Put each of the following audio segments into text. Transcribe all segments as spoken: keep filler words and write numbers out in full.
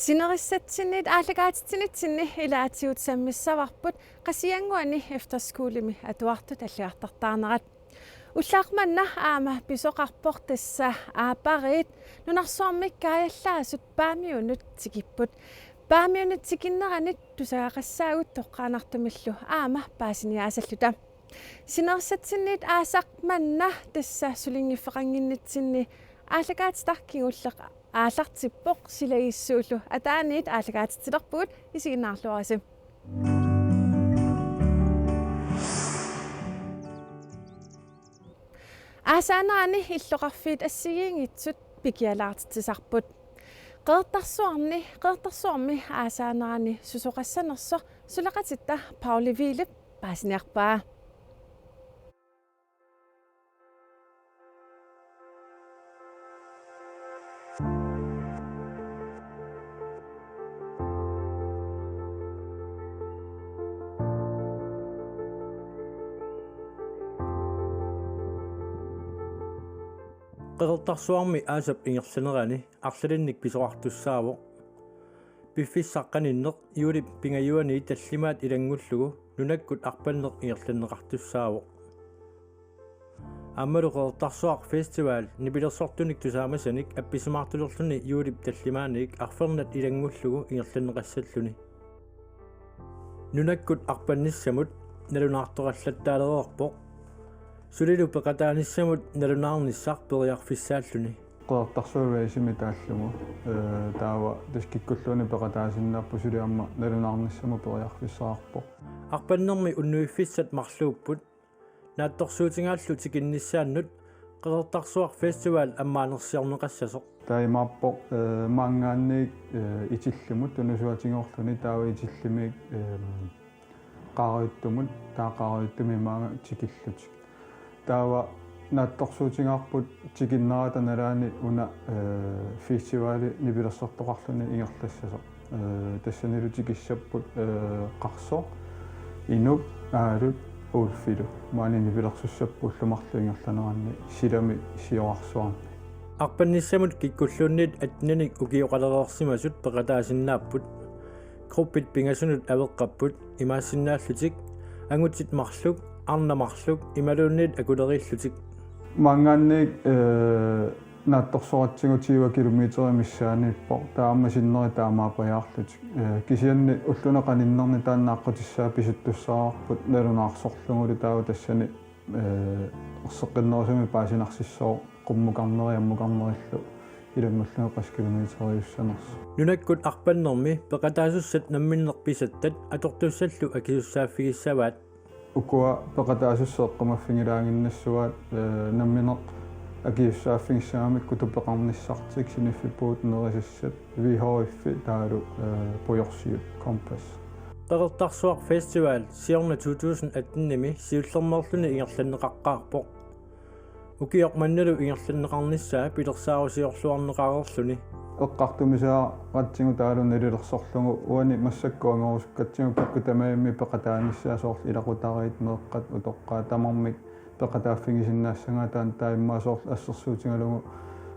Sinerissatsinniit aallakaatitsinitsinni ilaatigut sammissavarput Qasigiannguani efterskolemi atuartut alliartortaarnerat. Ullaaq manna aamma pisoqarpoq, tassa aappariit nunarsuarmi kaajallaasut Paamiunut tikipput. Paamiunut tikinneranit tusagaqassaagut toqqaannartumillu aamma paasiniaasalluta. Sinerissatsinniit aasaq manna tassa sulinngiffeqannginnitsinni aallakaatitaq kingulleq aallartippoq, silagissuullu ataaniit aallakaatitsilerpugut, isiginnaarluarisi. Aasaanerani illoqarfiit assigiinngitsut pikialaartitsisarput. Qeqertarsuarni, Qeqertarsuarmi aasaanerani susoqassanersoq suleqatitta Pauli Wiilep paasiniarpaa. Qeqertarsuarmi aasap ingerlanerani arlalinnik pisoqartussaavoq. Piffissaq qaninneq juulip pingajuani tallimaat ilanngullugu nunakkut arpanneq ingerlanneqartussaavoq. Aammalu Qeqertarsuaq Festival nipilersortunik tusaamasanik appisimaartulerluni juulip tallimaaniit arfernat ilanngullugu ingerlanneqassalluni. Nunakkut arpannissamut nalunaartoqallattaalereerpoq. Sulilu peqataanissamut nalunaarnissaq periarfissaalluni. Qeqertarsuaq Racemi taallugu, ee, taava tassa kikkulluunniit peqataasinnaapput, suli aamma nalunaarnissamut periarfissaqarpoq. Arpannermi unnuiffissat marluupput, naatsorsuutigaallu tikinnissaannut Qeqertarsuaq Festival ammaanersiorneqassasoq. Taamaappoq, ee, maanngaanniit, ee, Itillimut tunusuatigoorluni, taava Itillimiit, ee, Qaarajuttumut, taava Qaarajuttumi maanga tikillutik. Taava naatsorsuutigaarput tikinnerata nalaani una, ee, festivali nipilersortoqarluni ingerlassasoq. Ee, tassanilu tikissapput, ee, Qarsoq, Inuk, Aalut, Ulfilu. Maani nipilersussapput ullut marluk ingerlaneranni silami siorarsuarni. Arpannissamut kikkulluunniit atteninik ukioqalereersimasut peqataasinnaapput. Gruppit pingasunut aveqqapput, imaassinnaallutik angutit marluk, arnat marluk imaluunniit akuleriillutik. Maanngaanniit, ee, naatsorsoratsigu tyve kilometer missaaniippoq, taava aamma sinneri taamaapajaarlutik. Ee, kisianni ulluni qaninnerni taanna aqqutissaa pisuttussaavarput nalunaarsorlugulu, taava tassani, ee, erseqqinnerusumik paasinarsissooq qummukarneri ammukarnerillu ilanngullugit qassit kilometeriussanersut. Nunakkut arpannermi peqataasussat namminneq pisattat atortussallu akisussaaffigissavaat. Ukua peqataasussat eqqumaffigilaaginnassavaat, ee, namminneq akisussaaffigissagamikku tupeqarnissartik, siniffippugut nerisassat, V H F taavalu, ee, pujorsiut, Kompas. Qeqertarsuaq Festival siorna to tusind attenimi siullermeerluni ingerlanneqaqqaarpoq. Ukioq mannalu ingerlanneqarnissaa pilersaarusiorluarneqareerluni. Eqqartumisaaratsigu taavalu nalilersorlugu, uani massakkut angorusukkatsigu kikkut tamarmik peqataanissaat, soorlu ilaqutariit, meeqqat, utoqqaat, tamarmik peqataaffigisinnaassagaat, taanna taava immaqa soorlu assersuutigalugu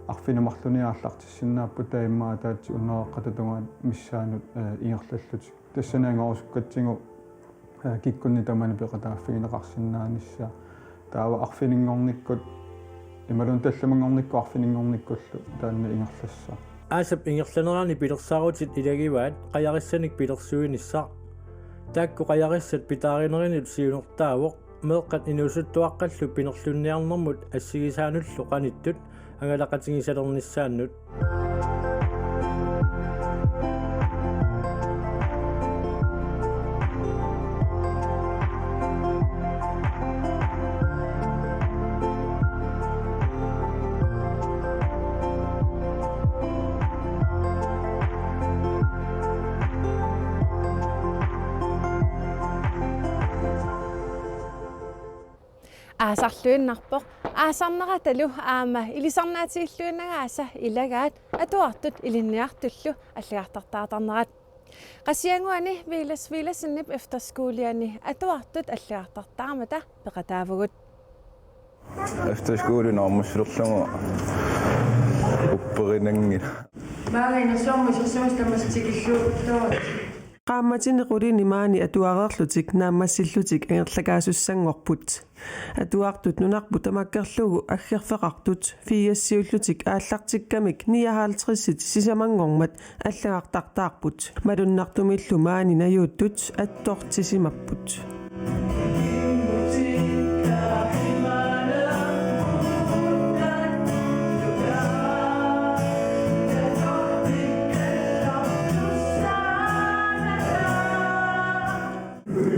arfineq-marlunnik aallartissinnaapput, taava immaqa ataatsip unnereqqata tungaanut missaanut, ee, ingerlallutik. Tassani angorusukkatsigu, ee, kikkunnit tamanit peqataaffigineqarsinnaanissaa. Taava arfininngornikkut, imaluunniit tallimanngornikkut arfininngornikkullu taanna ingerlassaaq. Aasap ingerlanerani pilersaarutit ilagivaat qajarissanik pilersuinissaq. Taakku qajarissat pitaarinerannut siunertaavoq, meeqqat inuusuttuaqqallu pinerlunniarnermut assigisaanullu qanittut angalaqatigisalernissaannut. Aasarluinnarpoq, aasarneratalu aamma ilisarnaatigilluinnagaasa ilagaat atuartut ilinniartullu alliartortaartarnerat. Qasigiannguani Villads Villadsenip efterskoliani atuartut alliartortaarmata peqataavugut. Efterskoli naammassilerlugu upperinanngilaq. Maanga inersuarmi isersimasut tamassi tikilluarluarput. Qaammatini qulini maani atuareerlutik naammassillutik angerlakaasussanngorput. Atuartut nunarput tamakkerlugu aggerfeqartut firsiullutik aallartikkamik nioghalvtredsit sisamanngormat allagartartaarput. Malunnartumillu maani najuuttut attortisimapput.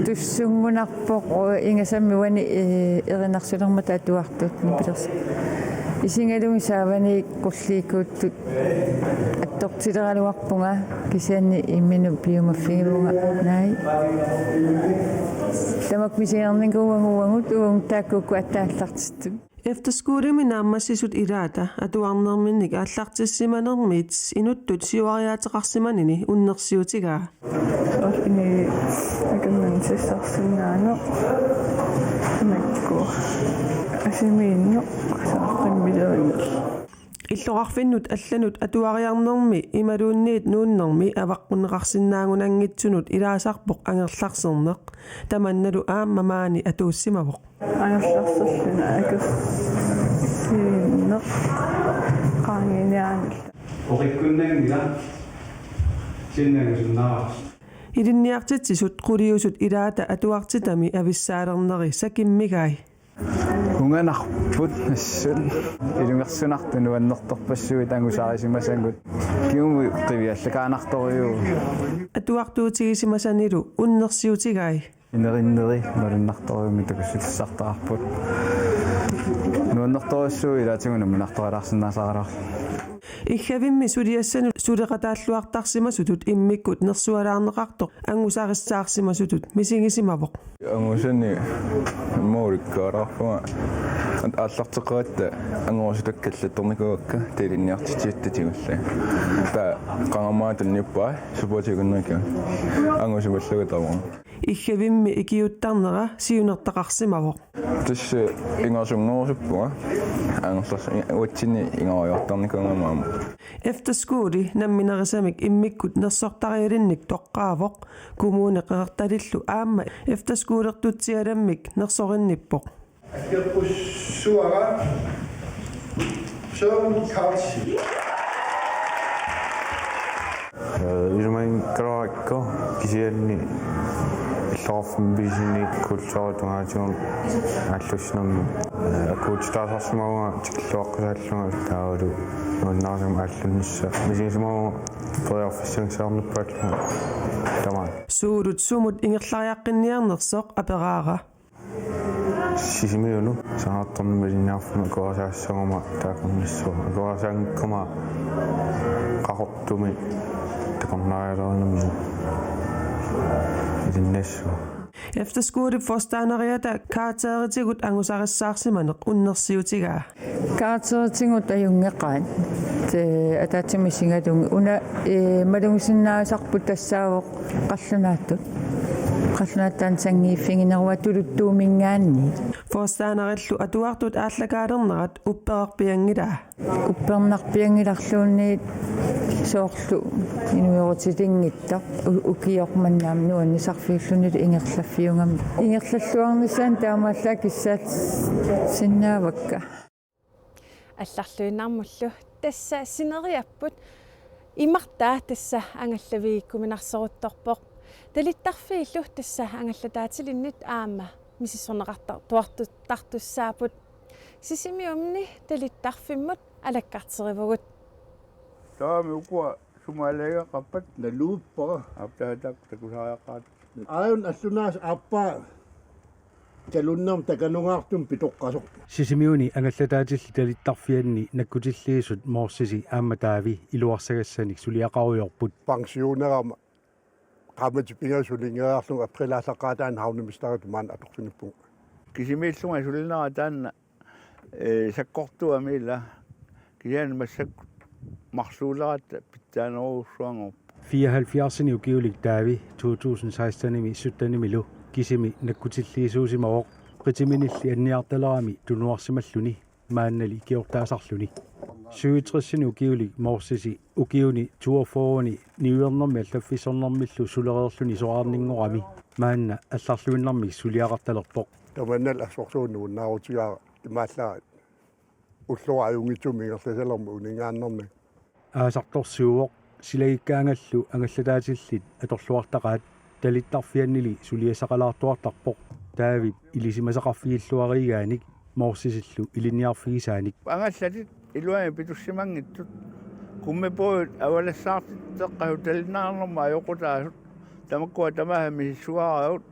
Tussunngunarpoq, eh, ingasammik uani, eh, erinarsulermata atuartut nipilersoq. Isigalugit saavani qulliikkuuttut attortileraluarpunga, kisianni imminut piumaffigivunga, naai. Tamakku misiginikuuagut uagut taakkuuku aallartittut. Efterskolemi naammassisut ilaata atuarnerminnik aallartissimanermiit inuttut siuariaateqarsimanini unnersiutigaa. Soorlu ini akannan sissarsinnaaneq, imakku asimiinneq, saaqqimmilerineq. Illoqarfinnut allanut atuariarnermi imaluunniit nuunnermi avaqqunneqarsinnaagunanngitsunut ilaasarpoq angerlarserneq. Tamannalu aamma maani atuussimavoq. Angerlarserluni akersiineq qaangiiniaanillu. Oqikkunnanngilaq, sinnangusunnaaraq. Ilinniartitsisut quliusut ilaata atuartitami avissaalerneri sakimmigai. Unganarput assut. Ilungersunartut nuannertorpassuit angusarisimasagut. Kingumut qiviallakaanartorujuuvoq. Atuartuutigisimasanilu unnersiutigai. Inerinneri malunnartorujussuarmik takussutissartaarput. Nuannertorujussuuvoq ilaatigut namminartorilaarsinnaasaraluarluni. Iggavimmi suliassanut suleqataalluartarsimasutut immikkut nersualaarneqartoq angusarissaarsimasutut misigisimavoq. Angusani immaqa ulikkaalaarpunga aallarteqqaaratta angusarisakka allattornikuuakka ilinniartitsisatta tigullugu. Taava qangammaat tunniuppaa supportikunnerikka angusimallugu tamarmi. Iggavimmi ikiuuttarnera siunertaqarsimavoq. Tassa ingerlasunngorusuppara. Angerlarsi-, uatsinni ingeruiartarnikuugama aamma. Efterskoli namminerisamik immikkut nersortarialinnik toqqaavoq. Kommune Qeqertalillu aamma efterskolertutsialammik nersorinnippoq. Akerpussuara Søren Carlsen. Eh, isumaginngikkaluarakku kisianni illoqarfimmi pisini kulturi tungaatigut aallussinermi, eh, akuutitaasarsimavunga tikilluaqqusaallunga taavalu nuannarisamik aallunnissaa. Misigisimavunga periarfissagissaarnippaallunga tamaat. Suulut sumut ingerlariaqqinniarnersoq aperaara. Sisimiunut sanaartornermik ilinniarfimmi akuerisaassaguma taakkunanngassuuvoq. Akuerisaanngikkuma Qaqortumi takornarialerinermini ilinniassaguma. Efterskolip forstanderiata karakteritigut angusarissaarsimaneq unnersiutigaa. Karakteritigut ajunngeqaat. Te ataatsimik isigalugit. Una, eh, malugisinnaasarput tassaavoq qallunaatut. Qallunaatut taanna sanngiiffigineruvoq tuluttuuminngaanniit. Forstanderillu atuartut aallakaalernerat uppererpianngilaa. Uppernarpianngilarluunniit soorlu inuerutilinngitsoq u-, ukioq manna aamma nuannisarfiullunilu ingerlaffiugami. Ingerlalluarnissaanut taamaallaat kissaatsinnaavakka. Allarluinnarmullu tassa sineriapput imartaa tassa angallavigikkuminarsoruttorpoq. Talittarfiillu tassa angallataatilinnut aamma misissorneqartartuartut tartussaapput. Sisimiuni talittarfimmut alakkarterivugut. Taami ukua sumaaliagaqarpat naluuppara. Aptaataaq takusariaqaat. Aajuna allunaasaq aappaa kalunnermik takanungaartumik pitoqqasoq. Sisimiuni angallataatillit talittarfianni nakkutilliisut Morsisi aamma Taavi iluarsagassanik suliaqarujoorput. Pensionerama qaammatit pingasut sulinngiiaarlugu april aallaqqaataani havnemesteritut maanna atorfinippugut. Kisimiillunga sulinera taanna, eh, sakkortuumik ila kisianni massakkut marluuleratta pitsaanerujussuanngorpoq. Fireoghalvfjerds ukiulik Taavi to tusind seksten-imi syttenimilu kisimi nakkutilliisuusimavoq. Qitiminilli anniartalerami tunuarsimalluni maannali ikiortaasarluni. Syvogtresini ukiulik Morsisi ukiuni toogfyrreni niuernermi allaffissornermillu sulereerluni soraarninngorami maanna allarluinnarmik suliaqartalerpoq. Tamanna assorsuaq nuannaarutigaara imaallaat ulloq ajunngitsumik ingerlasalermat uninngaannarnak. Aasartorsiuvoq, silagikkaangallu angallataatillit atorluartaqaat, talittarfiannili suliassaqalaartuartarpoq Daavip ilisimasaqarfigilluariigaanik Morsisillu ilinniarfigisaanik. Angallatit iluani pitussimanngitsut. Kummipuut avalassaartitseqqasut talinnaarnermut ajoqutaasut. Tamakkua tamaasa misissugaarput.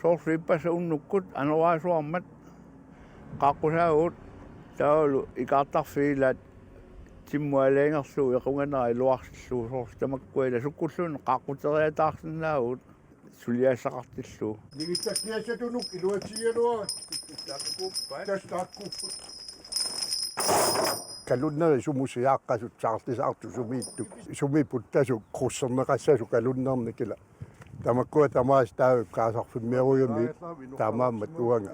Soorlu ippassaq unnukkut anorersuarmat. Qaaqqusaavugut taavalu ikaartarfiit ilaat timmut aalajangerlugu equnganera iluarsillugu soorlu tamakkua ila sukkulluunniit qaaqquteriataarsinnaavugut suliassaqartillugu. Nigittakkiassatunuk iluatsigigaluarat. Tassa taakkuupput. Kalunnerit sumut siaaqqasut saarlisaartut sumiittut. Sumi puttasut krydserneqassasut kalunnernik ila. Tamakkua tamaasa Daavip kaasarfimmiorujamiuk taamaammat uanga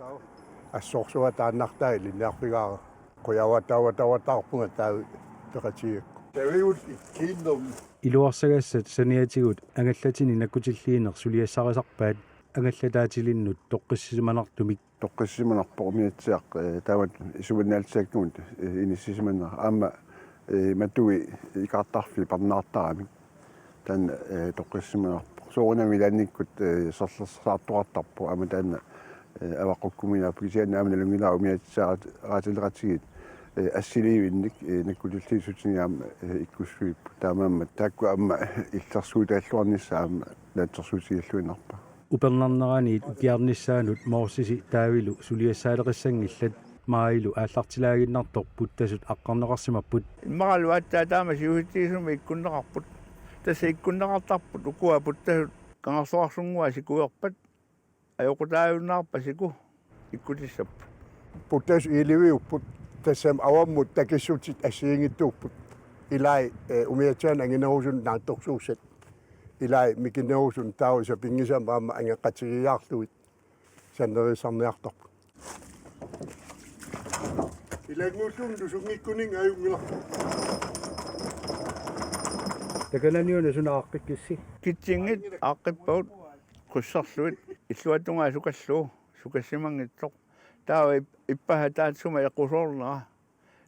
assorsuaq taannartaa ilinniarfigaara. Qujavataavataavataarpunga Daavip peqatigiigakku. Tavigut ikkiinnermi. Iluarsagassat saniatigut angallatini nakkutilliineq suliassarisarpaat angallataatillinnut toqqissisimanartumik. Toqqissisimanarpoq umiatsiaq, eh, taamatut isumannaallisaakkagut, eh, inissisimanera. Aamma, eh, matui ikaartarfii parnaartaramik. Taanna, eh, toqqissisimanarpoq. Soorunami ilaannikkut, eh, serlersaartoqartarpoq. Aamma taanna, eh, avaqqukkuminaappoq kisianni aamma nalunngilara umiatsiaat-, -aatileqatigiit, eh, assiliivinnik, eh, nakkutilliissutinik aamma, eh, ikkussuipput. Taamaammat taakku aamma illersuutaalluarnissaat aamma naatsorsuutigalluinnarpara. Upernarneraniit ukiarnissaanut Morsisi Daavilu suliassaaleqissanngillat, maajilu aallartilaaginnartoq puttasut aqqarneqarsimapput. Immaqalu aatsaat taama siusitsigisumik ikkunneqarput. Tassa ikkunneqartarput ukua puttasut Kangerluarsunnguaq sikuerpat. Ajoqutaajunnaarpat siku ikkutissapput. Puttasut iiliviupput, tassami avammut takissutit assigiinngitsuupput. Ilai, eh, umiatsianik anginerusunut naatsorsuussat. Ilai mikinerusunut taava sapinngisamik aamma angeqatigiiaarlugit sannerissarniartarput. Ilanngullugit tusunngikkunik ajunngilarput. Takananiuna suna aaqqikkissi? Kitsinngit aaqqippagut krydserlugit illuatungaa sukallugu sukassimanngitsoq. Taava ip-, ippassaq taassuma eqqusoornera.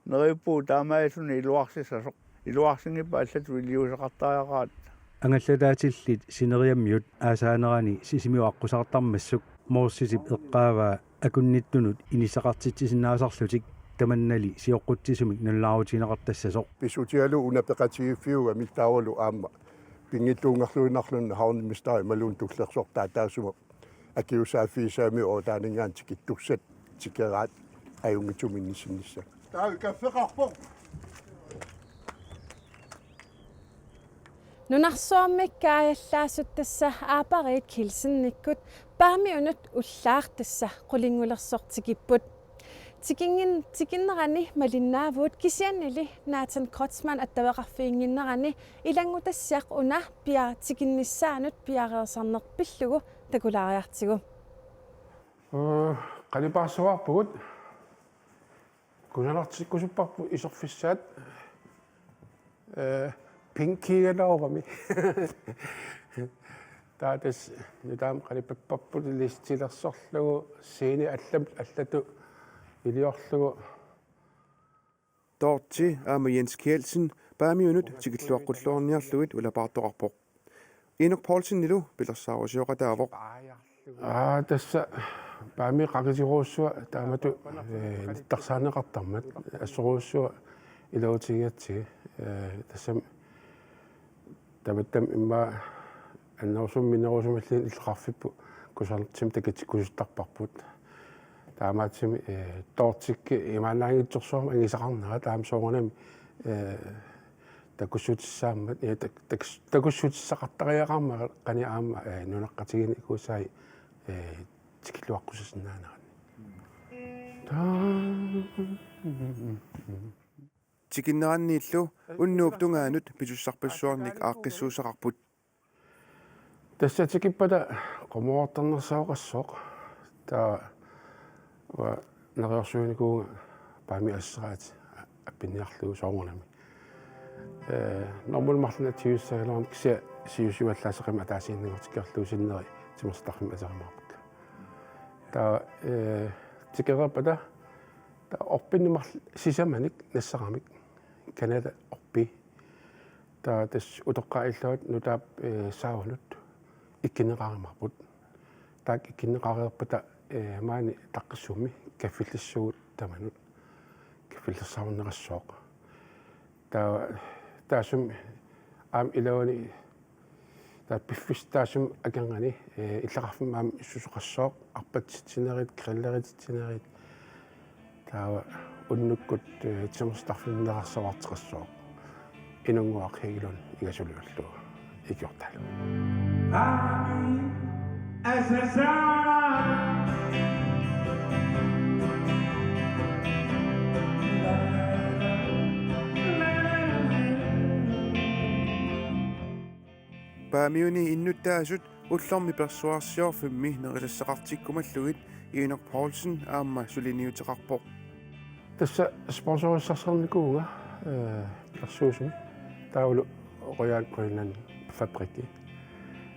Neriuppugut taamaalilluni iluarsissasoq. Iluarsinngippat allatut iliuuseqartariaqaratta. Angallataatillit sineriammiut aasaanerani Sisimiut aqqusaartarmassuk Morsisip eqqaavaa akunnittunut inissaqartitsisinnaasarlutik tamannali sioqqutsisumik nalunaarutigineqartassasoq. Pissutigalugu una peqatigiiffiugami taavalu aamma pinngitsuunngarluinnarluni havnemesteri imaluunniit tullersortaa taassuma akisussaaffigisagamiuk ottaaninngaanniit tikittussat tikeraat ajunngitsumik inissinnissaat. Taava kaffeqarpoq. Nunarsuarmi kaajallaasut tassa Aapariit Kielsenikkut Paamiunut ullaaq tassa qulingulersoq tikipput. Tikinngin-, tikinnerani malinnaavugut kisiannili Nathan Kreutzmann attaveqarfiginnginnerani ilanngutassiaq una pia-, tikinnissaanut piareersarneq pillugu takulaariartigu. Ee, qalipaarsuarpugut. Kusanartikkusupparput iserfissaat. Ee, pinkiigalaarami. Taava tassa nutaamik qalipapparput listilersorlugu scene allam-, allatut iliorlugu. Dorthe aamma Jens Kielsen Paamiunut tikilluaqqulluarniarlugit ulapaartoqarpoq. Inuk Poulsenilu pilersaarusioqataavoq. Aa, tassa Paami qaqisirujussuaq taamatut, ee, nittarsaaneqartarmat assorujussuaq iluatigigatsigit, ee, tassami tamattami immaqa annerusumik minnerusumilluunniit illoqarfipput kusanartumik takutikkusuttarparput. Taamaattumik, ee, Dorthekki imaannaanngitsorsuarmik angisaqarnera taama soorunami, ee, takussutissaammat, ee, tak-, tak-, takussutissaqartariaqarmat qanoq aamma, ee, nunaqqatigiinni ikuusai, ee, tikilluaqqussassinnaanerani. Tikinneranniillu unnuup tungaanut pisussarpassuarnik aaqqissuussaqarput. Tassa tikippata qummuartarnersaaqassaaq. Taava uanga neriorsuinikuuvunga Paami asseraat ak-, pinniarlugu soorunami. Ee, normaalimik marlunnik atuissaagaluarmat kisianni siusiuallaasseqarmat ataasiinnanngortikkiarlugu sinneri timersortarfimmi aterumaarput. Taava, ee, tikereerpata taava orpinnut marluk sisamanik nassaramik Canada orpii. Taava tassa utoqqaat illuat nutaap, ee, Saavanut ikkunneqarumaarput. Taakku ikkunneqareerpata, ee, maani Taqqissummi kaffillissuugut tamanut. Kaffillersaarunneqassooq. Taava taassuma aamma iluani taava piffissaq taassuma akornanni, ee, illoqarfimmi aamma susoqassooq arpatsitsinerit, grillerititsinnerit. Taava unnukkut, ee, timersortarfimmi nerersuarteqassooq. Inunnguaq Hegelund Igassuliullu ikiortaalu. Paamiuni innuttaasut ullormi persuarsiorfimmi nerisassaqartikkumalluunniit Inuk Poulsen aamma suliniuteqarpoq. Tassa sponsorissarsiornikuuvunga, ee, pilersuisumik. Taavalu Royal Greenland Fabrikki.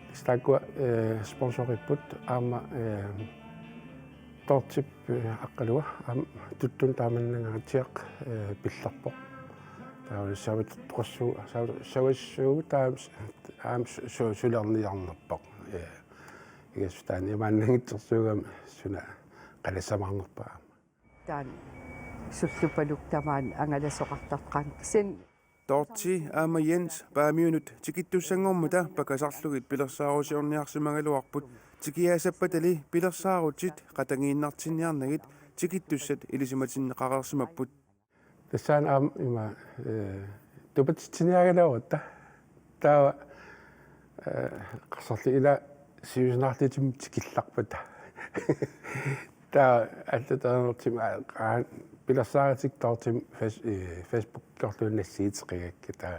Tassa taakkua, ee, sponsoripput aamma, ee, Dortep, ee, Aqqalua aamma tuttunut taamannangaatsiaq, ee, pillerpoq. Taavalu savat-, toqassu-, savat-, savassuugut taama s-, aamma su-, su-, sulerniarnerpoq. Ee, igassutaa imaannaanngitsorsuugami suna qalassamaarnerpaa aamma. Taanna sullupaluk tamaani angalasoqartarpoq kisianni. Dorthe aamma Jens Paamiunut tikittussanngormata pakasarlugit pilersaarusiorniarsimagaluarput, tikiaassappatali pilersaarutit qatangiinnartinniarnagit tikittussat ilisimatinneqareersimapput. Tassaana aamma ima, ee, tupatitsiniagaluarutta. Taava, ee, qassarli ila siusinaarlutimmi tikillarpata. Taava allataanertim, aa, qaa-, pilersaarutinik Dorthemi Face-, ee, Facebookikkut nassiuteqigakku taava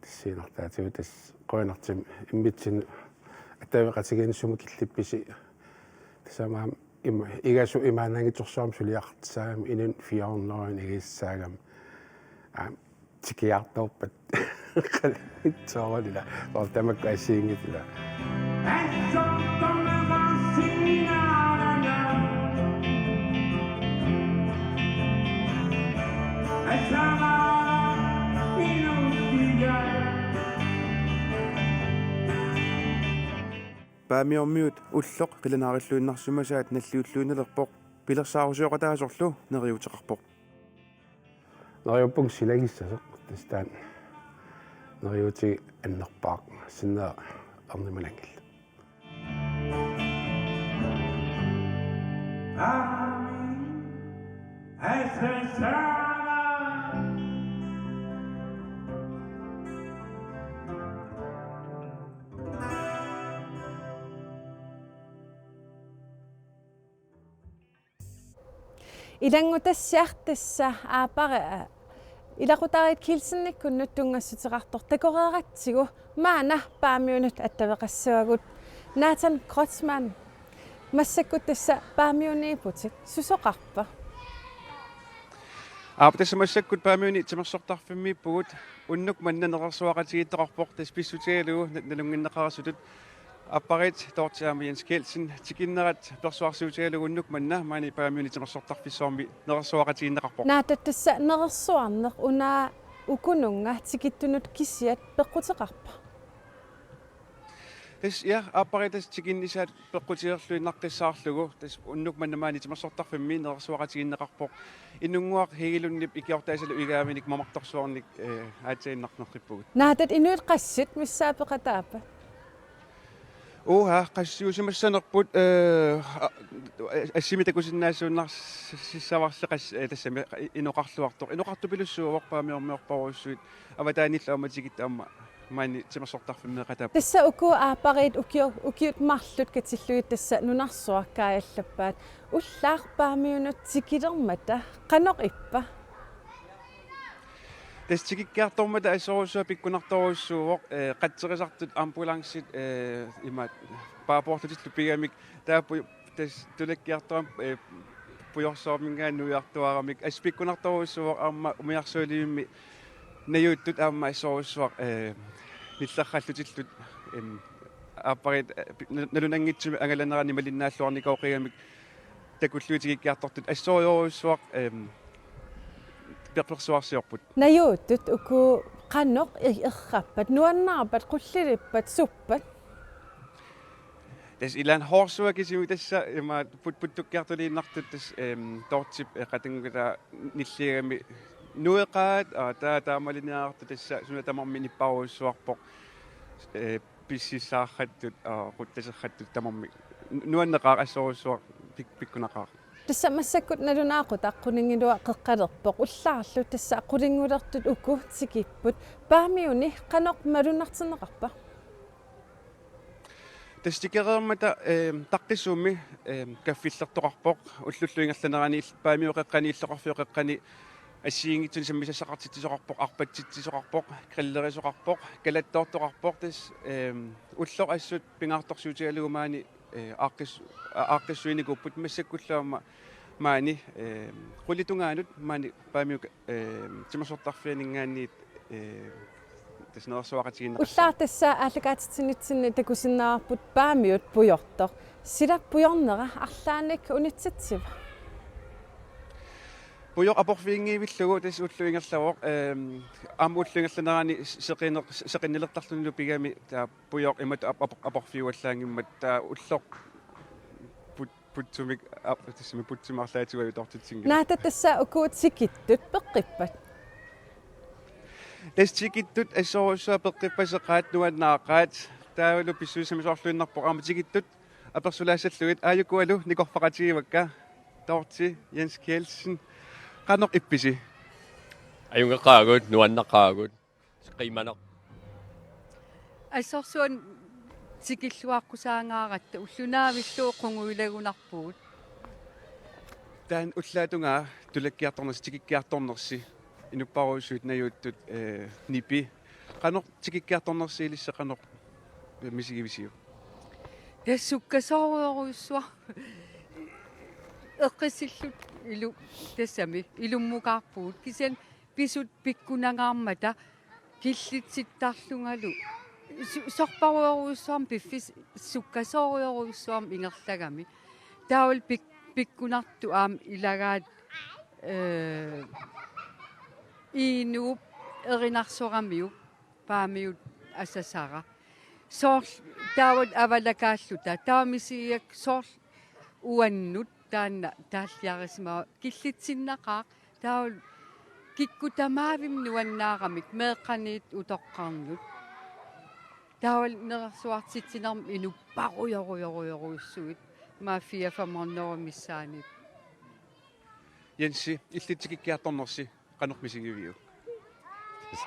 tassiinnartaatigut tassa qujanartumik immitsinnut attaveqatigiinneq sumut killippisi. Tassami aamma ima, igasu imaannaanngitsorsuarmik suliaqartussaagami inunnut fire hundrede igissaagami. Aamma tikiartorpat. Soorunami. Soorlu tamakku assigiinngitsut. Paamiormiut ulloq qilanaarilluinnarsimasaat nalliulluinnalerpoq, pilersaarusioqataasorlu neriuuteqarpoq. Neriuppunga silagissasoq, tassa taanna neriuutigaa annerpaaq, sinnera ernumananngilaq. Ilanngutassiaq tassa aappari, aa, ilaqutariit Kielsenikunnut tunngassuteqartoq takoreeratsigu maanna Paamiunut attaveqassavagut. Nathan Kreutzmann, massakkut tassa Paamiuniipputit, susoqarpa? Aap, tassa massakkut Paamiuni timersortarfimmiippugut, unnuk manna nerersuaqatigiittoqarpoq, tassa pissutigalugu na-, nalunnginneqareersutut. Aappariit Dorthe aamma Jens Kielsen, tikinnerat persuarsiutigalugu unnuk manna maani Paamiuni timersortarfissuarmi nerersuaqatigiinneqarpoq. Naattat, tassa nerersuarneq una ukununnga tikittunut kisiat peqquteqarpa? Tassa, ja, aappariit tassa tikinnisaat peqqutigerluinnaqqissaarlugu, tassa unnuk manna maani timersortarfimmi nerersuaqatigiinneqarpoq. Inunnguaq Hegelundip ikiortaasalu igaavinik mamartorsuarnik, ee, aatsaaginnarneqqippugut. Naattat, inuit qassit missaat peqataappat? Uha, qassiusimassanerput, ee, a-, assimi takusinnaasuunnarsissavarsi qas-, ee, tassami inoqarluartoq. Inoqartupilussuuvoq, Paamiormiorparujussuit avataanillu aamma tikittut aamma maani timersortarfimmeeqataap. Tassa uku aappariit ukio-, ukiut marluk katillugit tassa nunarsuaq kaajallappaat. Ullaaq Paamiunut tikilermata qanoq ippa? Tassa tikikkiartormata assorujussuaq pikkunartorujussuuvoq, ee, qatserisartut, ambulancit, ee, imaat paapoorlutillu pigamik taappu tassa tulakkiartorami, ee, pujorsuarminngaanniit nuiartuaramik. Assut pikkunartorujussuuvoq aamma umiarsualivimmi najuuttut aamma assorujussuaq, eh, nillerrallutillu, em, aappariit, eh, pi-, na-, nalunanngitsumik angalanerani malinnaalluarnikooqigamik takullugu tikikkiartortut assorujorujussuaq, em, perpersuarsiorput. Najuuttut uku qanoq i-, errappat, nuannaarpat, qullilippat, suppat? Tassa ilaanni horsua kisimik tassa ima put-, puttukkiartuliinnartut tassa, em, Dorthep, eh, qatanngutaa nilliagami nueqaat, aa, taa-, taamaaliniartut tassa suna tamarmi nipparujussuarpoq, eh, pississaarrattut, aa, quttaserrattut tamarmik. Nu-, nuanneqaaq assorujussuaq pik-, pikkunaqaaq. Tassa massakkut nalunaaqutaq qulingiluat qeqqalerpoq. Ullaarlu tassa qulingulertut uku tikipput. Paamiuni qanoq malunnartinneqarpa? Tassa tikereermata, ehm, taqqissummi, ehm, kaffillertoqarpoq, ullullu ingerlanerani il-, Paamiut qeqqani, illoqarfiup qeqqani assigiinngitsunik sammisassaqartitsisoqarpoq, arpatsitsisoqarpoq, grillerisoqarpoq, kalattoortoqarpoq, tassa, ehm, ulloq assut pingaartorsiutigalugu maani, eh, aaqqis-, a-, aaqqissuinikuupput massakkullu aamma maani, ehm, qulit tungaanut maani Paamiut, ehm, timersortarfianinngaanniit, ehm, tassa nerersuaqatigiinneqassaaq. Ullaaq tassa aallakaatitsinitsinni takusinnaavarput Paamiut pujortoq. Sila pujornera arlaannik unitsitsiva? Pujoq aporfiginngivillugu tassa ullup ingerlavoq, ehm, aamma ullup ingerlanerani seqineq-, seqinnilertarlunilu pigami taava pujoq imatut ap-, ap-, aporfiuallaanngimmat taava ulloq put-, putsumik ap-, tassami putsumik arlaatigut ajortortitsinngilaq. Naata tassa uku tikittut peqqippat? Tassa tikittut assorujussuaq peqqippaseqaat, nuannaaqaat, taavalu pissusissamisoorluinnarpoq aamma tikittut apersulaassallugit. Aajukualu nikorfaqatigivakka, Dorthe, Jens Kjeldsen. Qanoq ippisi? Ajunngilaq, nuanneqaagut. Qiimanaq. Assorsuaq tikilluaqqusaangaaratta, ulloq naavillugu qungujulagunarpugut. Taanna ullaatungaa tulakkiartornersi, tikikkiartornersi, inupparujussuit najuuttut, eh, nipi. Qanoq tikikkiartornersi ilissi qanoq misigivisiuk? Tassa sukkasoorujorujussuaq. Eqqissilluta ilu-, tassami ilummukaarpugut. Kisianni pisut pikkunangaarmata killitsittarlungalu su-, sorparujorujussuarmik piffissaq sukkasoorujorujussuarmik ingerlagami. Taavalu pik-, pikkunartut aamma ilagaat, eh, Inuup erinarsoramiuk Paamiut asasara. Soorlu taavalu avalakaalluta. Taava misigigakku soorlu uannut taanna taalliarisimavoq, killitsinnaqaaq. Taavalu kikkut tamaavimmi nuannaaramik, meeqqaniit utoqqarnut. Taavalu nerersuartitsinermi inupparujorujorujorujussuit. Maafia femoghalvfems missaanniit. Jensi, illit tikikkiartornersi qanoq misigiviuk?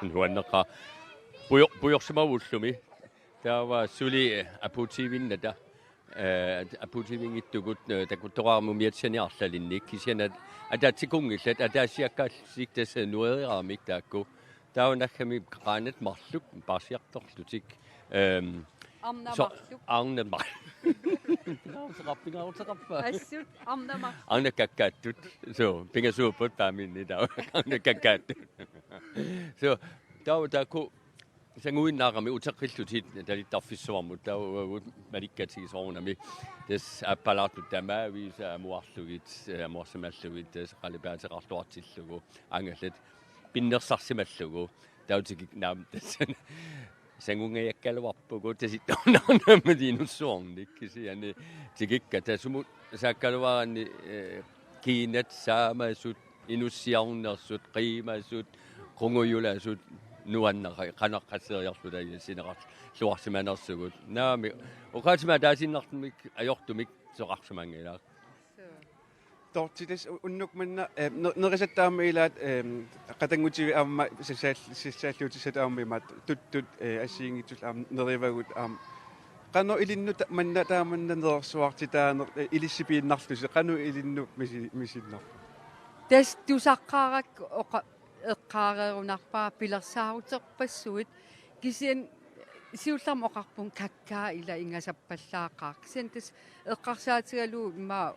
Nuanneqaaq. Pujo-, pujorsimavoq ullumi. Taava suli apuutiivinnata. Eh, apuutiivinngitsugut, eh, takuttoqarami umiatsianik arlalinnik. Kisianni ataatsip akunngillat, ataasiakkaasik tassa nuereeramik taakku. Taava naggami qaannat marluk paarsiartorlutik. Ehm, arnat so-, marluk. Arnat mar-, pingaarteqarpa, pingaarteqarpa. Assut arnat marluk. Arnat kakkaattut. So, pingasuupput Paamiunni taava. Arnat kakkaattut. So, taava taakku sanguinnaarami uteqqillutik talittarfissuarmut, taava uagut malikkatigisoorunami. Tassa aappalaartut tamaavisa amuarlugit, eh, amuarsimallugit, tassa qalipaateqarluartillugu, angalat pinnersarsimallugu. Taava tikik-, naamik, tassa sangungajakkaluarpugut tasittornarnammat inussuarnik, kisianni tikikkat tassa sumut saakkaluaraanni, eh, kiinat saamasut, inussiarnersut, qiimasut, qungujulasut, nuanneqaaq, qanoq qasseriarluta sineqarluarsimanersugut. Naamik, oqaatsinik ataasiinnartumik ajortumik soqarsimanngilaq. Dorthe, tassa u-, unnuk manna, eh, ne-, nerisatta aamma ilaat, eh, qatanngutivit aamma sassaal-, sassaalliutissat aamma imaattoq tuttut, eh, assigiinngitsullu aamma nerivagut aamma. Qanoq ilinnut ta-, manna taamanna nerersuartitaaneq, eh, ilissi piinnarlusi, qanoq ilinnut misi-, misinnarpa? Tassa tusaqqaarakku oqa-, eqqaareerunarpara pilersaaruterpassuit, kisianni siullermik oqarpunga kakkaak ila ingasappallaaqaaq. Kisianni tassa eqqarsaatigalugu immaqa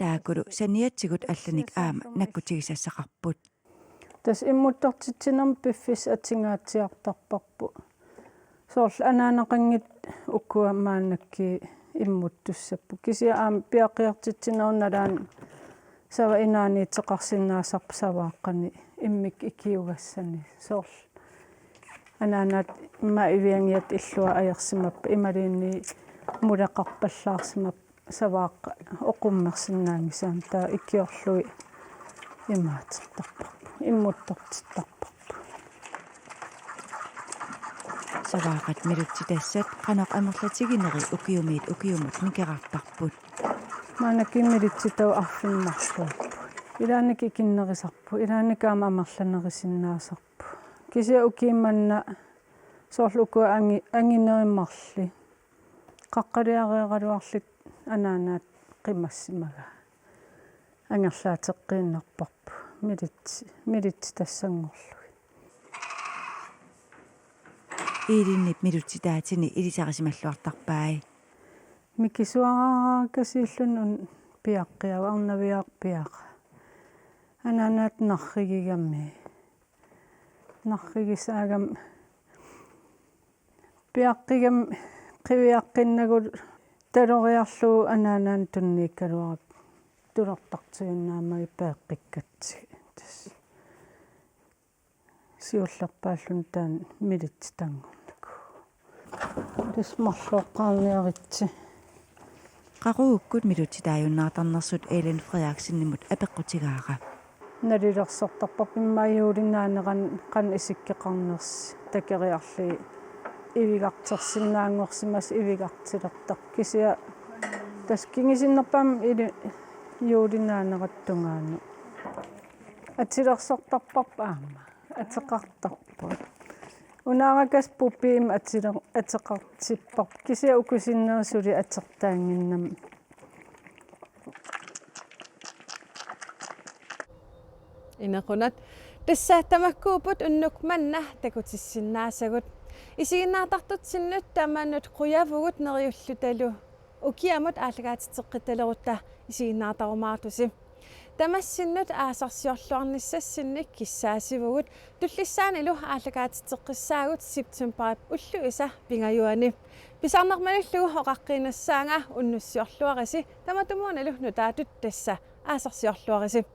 Taakkulu saniatigut allanik aamma nakkutigisassaqarput. Tassa immuttortitsinermi piffissaq atungaatsiartarparput. Soorlu anaanaqanngitsut ukua maannakkut immuttussapput. Kisianni aamma piaqqiartitsinerup nalaani sava inaaniittoqarsinnaasarpoq savaaqqanik immikkut ikiugassani. Soorlu anaanaat immaqa iviangiat illua ajorsimappat imaluunniit muleqarpallaarsimappat savaaqqat oqummersinnaanngisaannut, taava ikiorlugit imaatertarparput, immuttortittarparput. Savaaqqat militsitassat qanoq amerlatigineri ukiumiit ukiumut nikerartarput. Maannakkut militsitavut arfineq-marluupput. Ilaannikkut ikinnerisarput, ilaannikkut aamma amerlanerisinnaasarput. Kisianni ukiummanna soorlu ukua angi-, anginerit marluk. Qaqqaliareeraluarlutik anaanaat qimassimagaat. Angerlaateqqiinnarparput militsi-, militsitassanngorlugit. Iilinni militsitaatini ilisarisimalluartarpai. Mikisuaraaraakasiilluni una piaqqiaq, arnaviarpiaq. Anaanaat narrigigami. Narrigisaagami piaqqigami qiviaqqinnagu taloriarlugu anaanaanut tunniukkaluarakkit tulortartuinnaammagit peeqqikkatsigit. Tassa siullerpaalluni taanna militsitanngornikuuvoq. Tassa marluuqqaarniaritsi. Qaqugukkut militsitaajunnaartarnersut Ellen Frederiksenimut apeqqutigaara. Nalilersortarparput immaqa juullinut annerani qanoq isikkoqarnersoq, takoriarlugit ivigartersinnaanngorsimasoq ivigartilertarpoq. Kisianni tassa kingusinnerpaamik ili-, juullinut annerata tungaanut atilersortarparput aamma. Ateqartarput. Una arakasaq pupiimik atile-, ateqartipparput. Kisianni uku sinneri suli atertaannginnami. Inequnat. Tassa tamakkuupput unnuk manna takutissinnaasagut. Isiginnaartartutsinnut tamanut qujavugut neriullutalu ukiamut aallakaatitseqqittalerutta isiginnaartarumaartusi. Tamassinnut aasarsiorluarnissassinnik kissaatigaarput, tullissaanilu aallakaatitseqqissaagut septembarip ulluisa pingajuanni. Pisarnermaniillugu oqaqqinnissaanga unnussiorluarisi, tamatumuunalu nutaatut tassa aasarsiorluarisi.